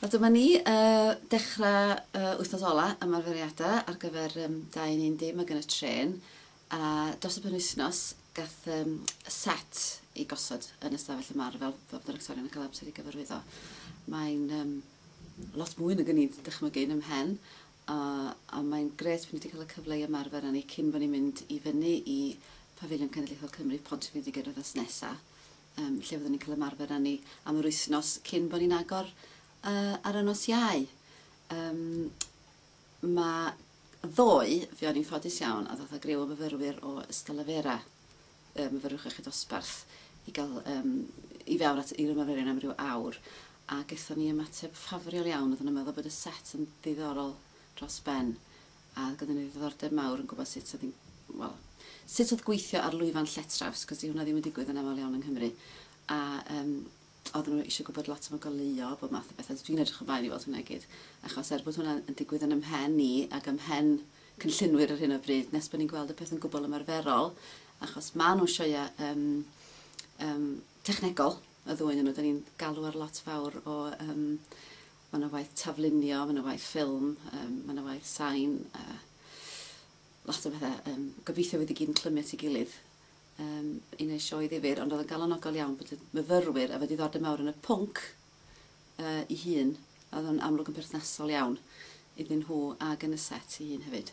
Wel dyma ni, uh, dechrau uh, wythnos ola ymarferiadau ar gyfer um, 2 yn 1 dim ag yn y trên. A dros y penwythnos gath um, set i gosod yn ystafell ymarfer fel bod yr actorion yn cael amser i gyfarwyddo. Mae'n um, lot mwy nag o'n i'n dychmygu yn 'y mhen, a, a mae'n grêt bod ni wedi cael y cyfle i ymarfer arni cyn bod ni'n mynd i fyny i Pafiliwn Cenedlaethol Cymru, Pontypridd wythnos nesa, um, lle fyddwn ni'n cael ymarfer arni am yr wythnos cyn bod ni'n agor uh, ar y nos Iau. Um, mae ddoe, fe o'n i'n ffodus iawn, a ddoth â griw o myfyrwyr o Ystalyfera, myfyrwyr chweched dosbarth, i gael um, i fewn at i'r ymarferion am ryw awr. A gaethon ni ymateb ffafriol iawn, oedden nhw'n meddwl bod y set yn ddiddorol dros ben. A gyda ni ddiddordeb mawr yn gwybod sut oedd hi'n, wel, sut oedd gweithio ar lwyfan lletraws, cos 'di hwnna ddim yn digwydd yn aml iawn yng Nghymru. A um, oedden nhw eisiau gwybod lot am y goleuo, bob math o bethau. Dwi'n edrych ymlaen i weld hwnna i gyd. Achos er bod hwnna yn digwydd yn ymhen ni ac ymhen cynllunwyr ar hyn o bryd, nes bod ni'n gweld y peth yn gwbl ymarferol, achos maen nhw'n sioeau um, um, technegol, y ddwy ohonyn nhw. Da ni'n galw ar lot fawr o... Um, mae yna waith taflunio, mae yna waith ffilm, um, mae yna waith sain, lot o bethau. Um, gobeithio fydd i gyd yn clymu at ei gilydd um, i wneud sioe ddifyr, ond oedd yn galonogol iawn bod y myfyrwyr efo diddordeb mawr yn y pwnc ei hun, oedd o'n amlwg yn perthnasol iawn iddyn nhw ac yn y set ei hun hefyd.